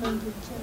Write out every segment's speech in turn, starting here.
Omumbejja.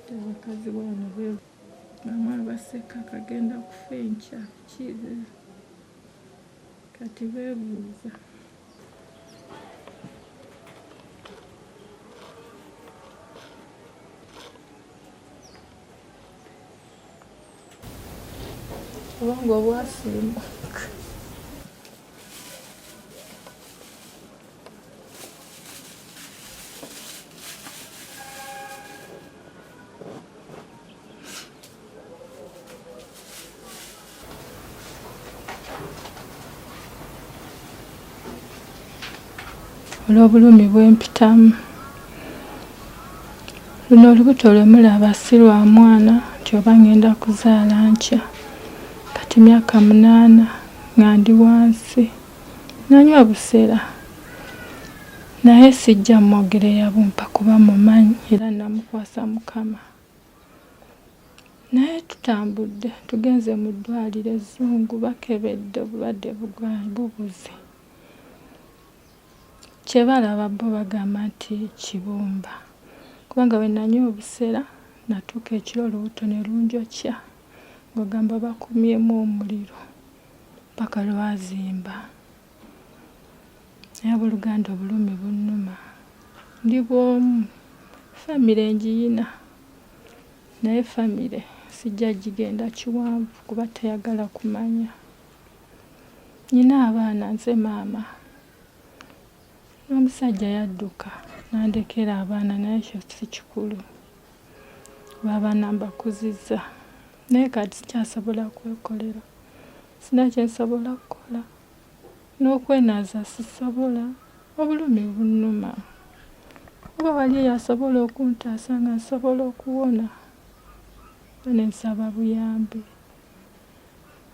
Abakazi bano bamwe abaseka kagenda kufa enkya kati beebuuza. Obwongo bwasiimuuka. Olw'obulumi bwe mpitamu. Luno olubuto lwe mulaba si lwa mwana nti oba ngenda kuzaala nkya. Kati myaka 8 nga ndi wansi. Nanywa busera naye sijja mwogera eyabumpa kuba mumanyi era namukwasa Mukama. Naye tutambudde tugenze mu ddwaliro ezzungu bakebedde obulwadde bubuze. Kye balaba bo bagamba nti kibumba kubanga bwe nanywa obusera natuuka ekiro olubuto ne lunjokya ng'ogamba bakumyemu omuliro paka lwazimba. Naye abooluganda obulumi bunnuma. Ndi bw'omu, famire ngiyina naye famire sijja gigenda kiwanvu kuba teyagala kumanya. Nnina abaana nze maama n'omusajja yadduka n'andekera abaana naye ekyo si kikulu kuba abaana mbakuzizza naye kati sikyasobola kwekolera, sirina kye nsobola kukola n'okwenaaza sisobola, obulumi bunnuma. Oba waliyo asobola okuntaasa nga nsobola okuwona ne nsaba buyambi.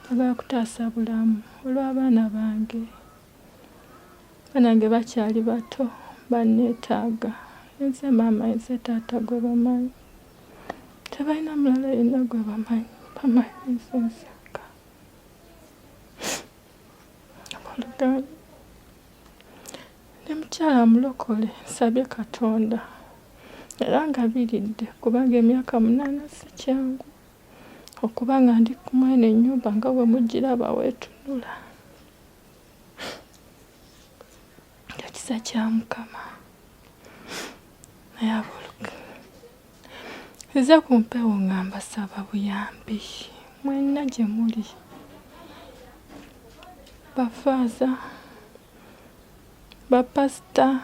Njagala kutaasa bulamu olw'abaana bange. Abaana bange bakyali bato banneetaaga. Nze maama nze taata gwe bamanyi. Tebalina mulala yenna gwe bamanyi, bamanyi nze nzekka. Abooluganda ndi mukyala mulokole nsabye Katonda era ngabiridde kubanga emyaka 8 si kyangu. Okuba nga ndi mweno ennyumba nga bwe mugiraba weetunula. Ekisa kya Mukama. Naye abooluganda nzize ku mpewo nga mbasaba buyambi mwenna gye muli. Bafaaza, bapasita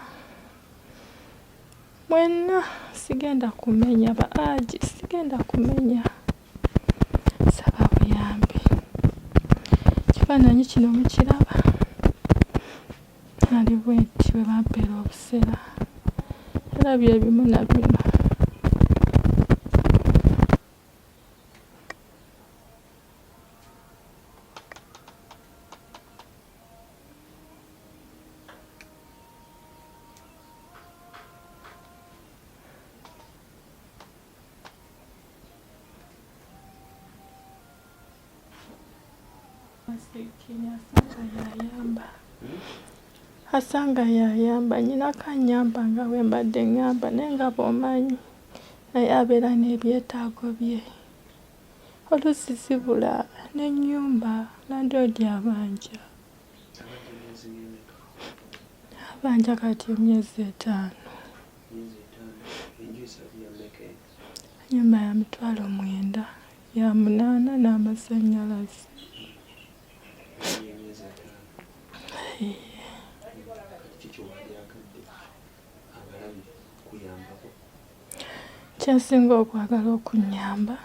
mwenna sigenda kumenya ba Haji sigenda kumenya nsaba buyambi. Ekifaananyi kino mukiraba? Nali bwenti bwe bampeera obusera era bye bimu na bino. Asanga yayamba nyinako annyamba nga bwe mbadde ŋŋamba naye nga bw'omanyi naye abeera n'ebyetaago bye. Oluusi zibula n'ennyumba landiroodi abanja. Abanja kati emyezi 5. Ennyumba ya 90,000 ya 8 n'amasannyalaze. Kyensinga okwagala okunnyamba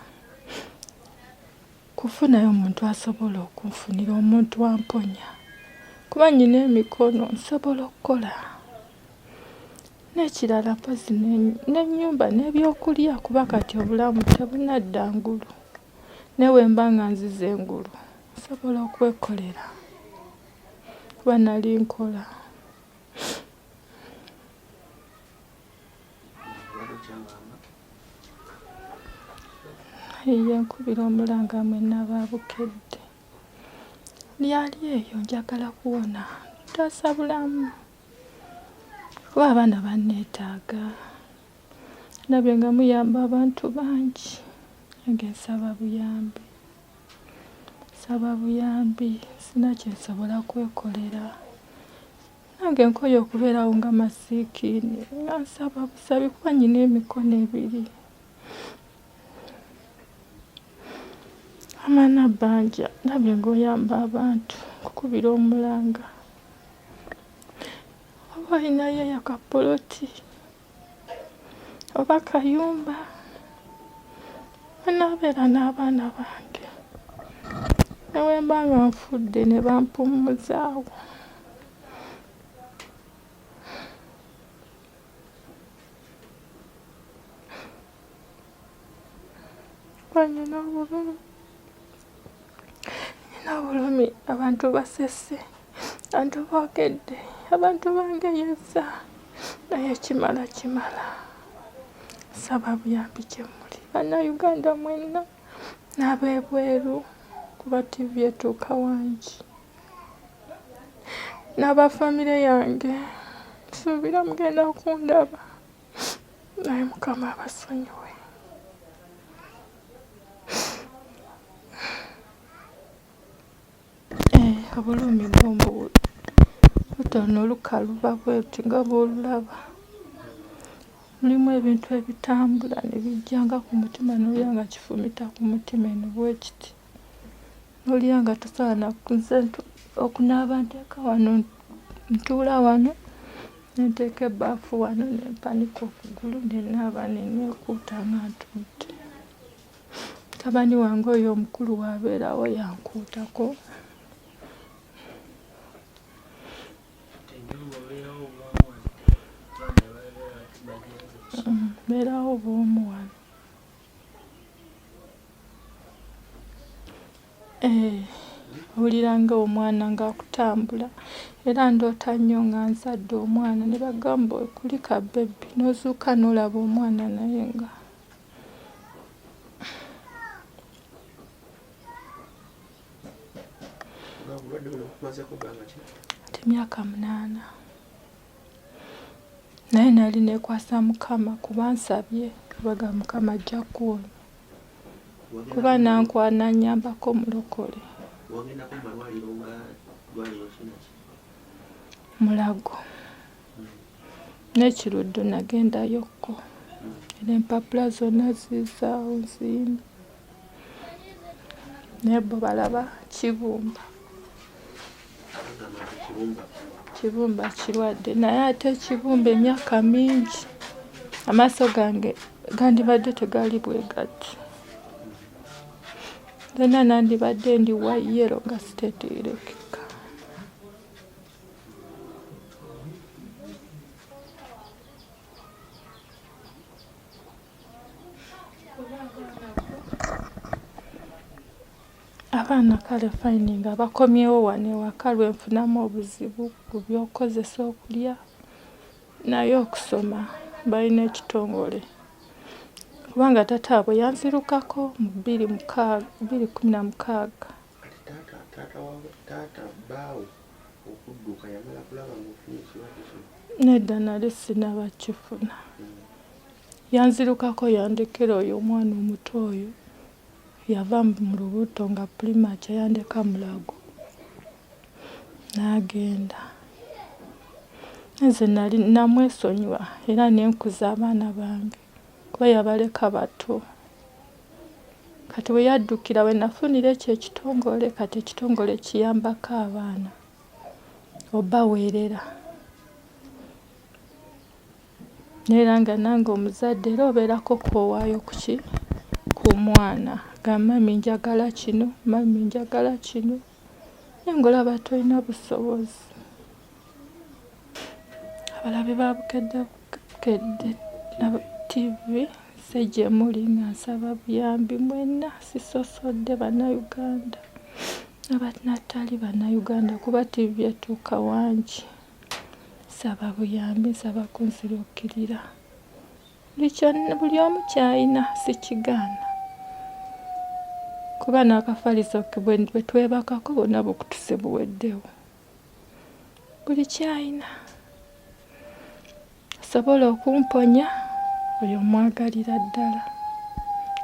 kufunayo muntu asobola okunfunira omuntu amponya kuba nnyina emikono nsobola okukola. N'ekirala mpozzi n'ennyumba n'ebyokulya kuba kati obulamu tebunadda ngulu. Naye bwe mba nga nzize engulu nsobola okwekolera kuba nali nkola. Ye nkubira omulanga mwenna aba Bukedde. Lyali eyo njagala kuwona ntaasa bulamu kuba abaana banneetaaga. Ndabye nga muyamba abantu bangi nange nsaba buyambi, nsaba buyambi sirina kye nsobola kwekolera. Nange nkooye okubeera awo nga masiikiini nga nsaba busabi kuba nnyina emikono ebiri. Wamma Nabbanja ndabye ng'oyamba abantu nkukubira omulanga oba olinayo eyo kapoloti oba kayumba wenaabeera n'abaana bange ne bwe mba nga nfudde ne bampummuzaawo. Kuba nnyina obulumi, nnyina obulumi abantu basese, abantu boogedde, abantu bangeyezza naye ekimala kimala. Nsaba buyambi gye muli Bannayuganda mwenna n'ab'ebweru kuba ttivi etuuka wangi n'aba famire yange nsuubira mugenda kundaba. Naye Mukama abasonyiwe. Eh, obulumi bwo mbu lutono lukaluba bweruti nga bw'olulaba. Mulimu ebintu ebitambula ne bijja nga ku mutima n'owulira nga kifumita ku mutima eno bwekiti. N'owulira nga tosobola na nze okunaaba nteeka wano ntuula wano ne nteeka ebbaafu wano ne mpanika okugulu ne naaba ne neekuuta nga ntudde. Mutabani wange oyo omukulu bw'abeerawo y'ankuutako. Mbeerawo bw'omu wano. Eh, owulira nga omwana nga akutambula era ndoota nnyo nga nzadde omwana ne bagamba kulika bbebi n'ozuuka n'olaba omwana naye nga Kati myaka munaana naye nali nekwasa Mukama kuba nsabye baga Mukama ajja kuwonya kuba nankwana nyambako mulokole. Mulago n'ekiruddu nagendayokko era empapula zonna ziizaawo nziyina. Naye bo balaba kibumba. Kibumba kirwadde naye ate ekibumba emyaka mingi amaaso gange gandibadde tegali bwe gati. Nzenna nandibadde ndi wa yellow nga sitegeerekeka. Abaana kale fine nga bakomyewo wano ewaka lwe nfunamu obuzibu ku by'okukozesa okulya naye okusoma balina ekitongole kubanga taata waabwe yanzirukako mu 2016. Kati taata taata wa taata bbaawo okudduka yamala kulaba ng'ofunye ekirwadde kino? Nedda nali sinnaba kukifuna. Yanzirukako yandekera oyo omwana omuto oyo yava mu lubuto nga premature yandeka Mulago n'agenda. Nze nali namwesonyiwa era ne nkuza abaana bange kuba yabaleka bato. Kati we yaddukira we nafunira ekyo ekitongole kati ekitongole kiyambako abaana obaweerera. Naye era nga nange omuzadde era obeerako kw'owaayo ku ki? Ku mwana. Ga mummy njagala kino, mummy njagala kino. Naye ng'olaba tolina busobozi. Abalabi ba Bukedde Bukedde TV nze gye muli nga nsaba buyambi mwenna sisosodde Bannayuganda n'abatali Bannayuganda kuba ttivi etuuka wangi. Nsaba buyambi, nsaba kunziruukirira. Buli omu ky'alina sikigaana kuba n'akafaliso bwe twebakako bwonna bukutuse buweddewo. Buli ky'alina asobola okumponya oyo mmwagalira ddala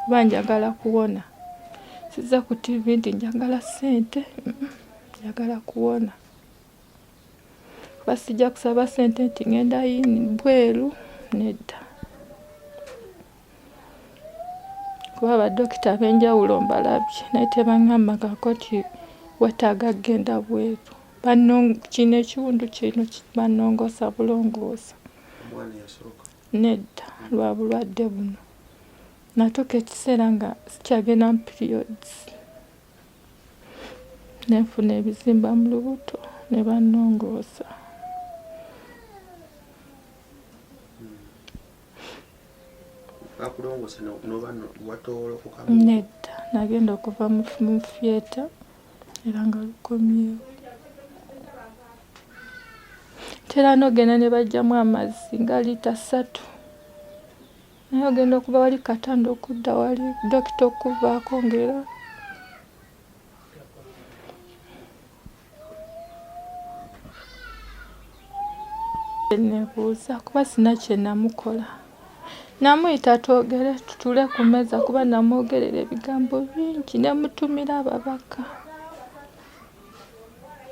kuba njagala kuwona. Sizze ku ttivi nti njagala ssente, njagala kuwona. Kuba sijja kusaba ssente nti ngenda bweru, nedda. Kuba badokita ab'enjawulo mbalabye naye tebangambangako nti weetaaga kugenda bweru. Kino ekiwundu kino bannongoosa bulongoosa. Nedda, lwa bulwadde buno. Natuuka ekiseera nga sikyagenda mu periods. Ne nfuna ebizimba mu lubuto ne bannongoosa. Bakulongoosa noba watoolokokamu? Nedda, nagenda okuva mu theatre era nga lukomyewo. Ntera n'ogenda ne baggyamu amazzi nga liita ssatu. Naye ogenda okuva wali katanda okudda wali dokita okukuvaako ng'era nebuuza kuba sina kye namukola. Namuyita twogere tutuule ku mmeeza kuba namwogerera ebigambo bingi ne mutumira ababaka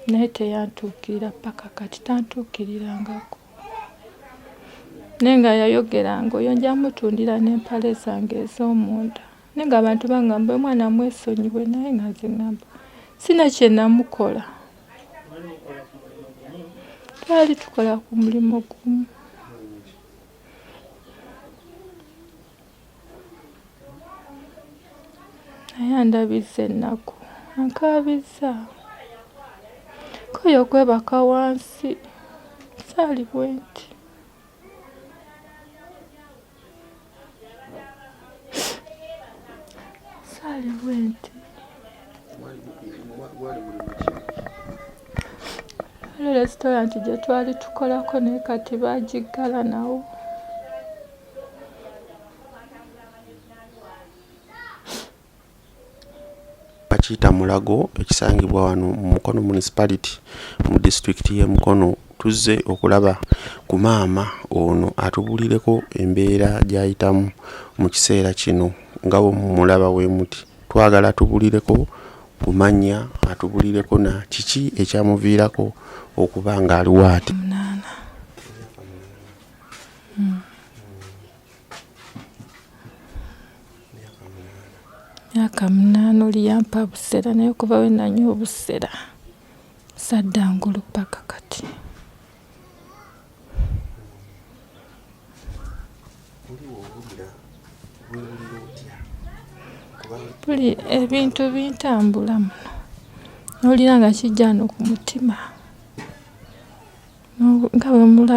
naye teyantuukirira ppaka kati tantuukirirangako. Naye nga yayogeranga oyo nja mutundira n'empale zange ez'omunda. Naye ng'abantu bangamba omwana mwesonyiwe naye nga nze ngamba sina kye namukola. Twali tukola ku mulimu gumu. Naye andabizza ennaku, ankaabizza. Nkooye okwebaka wansi, saali bwenti. Saali bwenti. Waliwo restaurant gye twali tukolako naye kati baagiggala nawo. Bakiyita Mulago ekisangibwa wano mu Mukono Municipality mu disitulikiti y'e Mukono. Tuzze okulaba ku maama ono atubuulireko embeera gy'ayitamu mu kiseera kino nga bwe mumulaba bwe muti. Twagala atubuulireko ku mannya, atubuulireko na kiki ekyamuviirako okuba ng'aliwo ati. Myaka munaana oli yampa busera naye okuva lwe nanywa obusera sadda ngulu ppaka kati. Buli ebintu bintambula muno nowulira nga kijja wano ku mutima nga bwe mulaba.